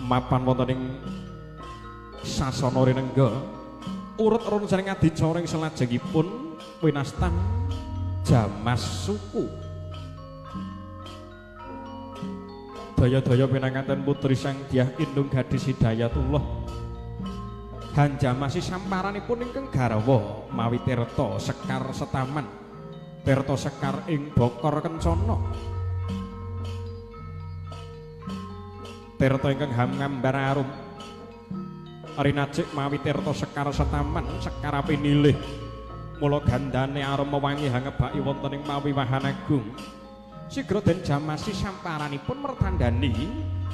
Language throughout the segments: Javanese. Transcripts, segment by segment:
Mapan wonten ing sasana rinengga urut runcaning adicara ing salajengipun winastan jamas suku. Daya-daya pinanganten putri Sang Dyah Indung Gadis Hidayatullah hanjamasi samparanipun ingkang garwa mawi tirta sekar setaman, tirta sekar ing Bokor Kencana, tirta ingkang hamngambar arum rinajik mawi tirta sekar setaman sekar pinilih mula gandane aroma wangi hangebaki wonten ing mawi wahan agung. Sigra den jamasi samparanipun mertandani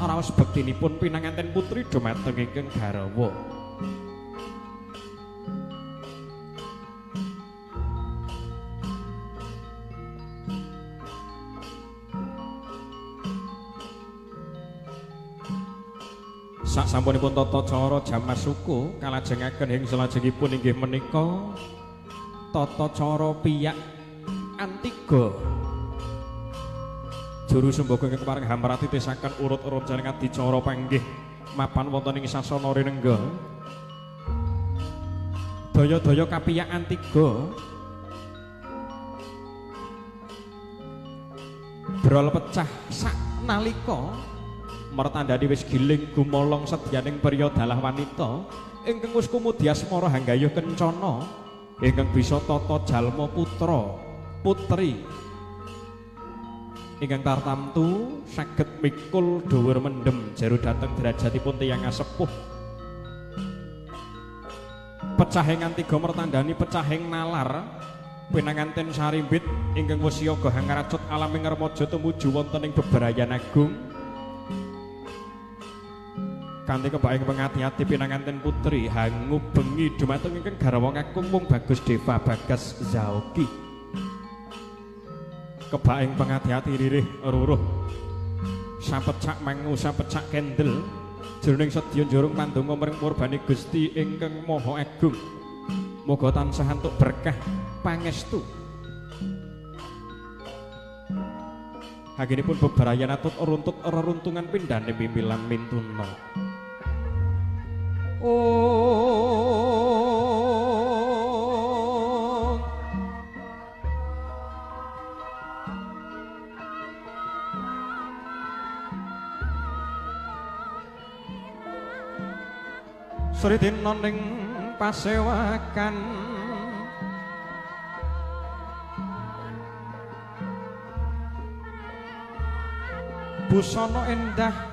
raos bektinipun pinanganten putri dumateng ingkang garwa. Sak sampunipun tata cara jamas suku kalajengaken ing salajengipun inggih menika tata cara piyak antiga. Juru sumbaga ingkang kepareng hamrati tesaken urut-urut jaring adicara panggih mapan wonten ing sasana rinengga. Daya-daya kapiyak antiga brol pecah sak nalika mertandani wis giling gumolong sedyaning priya dalah wanita ingkang wis kumudi asmara hanggayuh kencana ingkang bisa tata jalma putra putri ingkang tartamtu saged mikul dhuwur mendem jeru dhateng derajatipun tiyang asepuh. Pecahing antiga mertandani pecahing nalar pinanganten sarimbit ingkang wis siaga hangracut alaming remaja tumuju wonten ing beberayan agung. Kanthi kebaing pengati-ati pinanganten putri hangubengi dumateng ingkang garwa kakung mung Bagus Deva Bagas Zaoki. Kebaing pengati-ati ririh ruruh sapecak mangu sapecak kendel jroning sedya njurung pandonga mring purbane Gusti ingkang Maha Agung. Muga tansah entuk berkah pangestu. Haginipun bebarayan atut runtut reruntungan pindhane mimilan mintuna. Sri dina ning pasewakan busana endah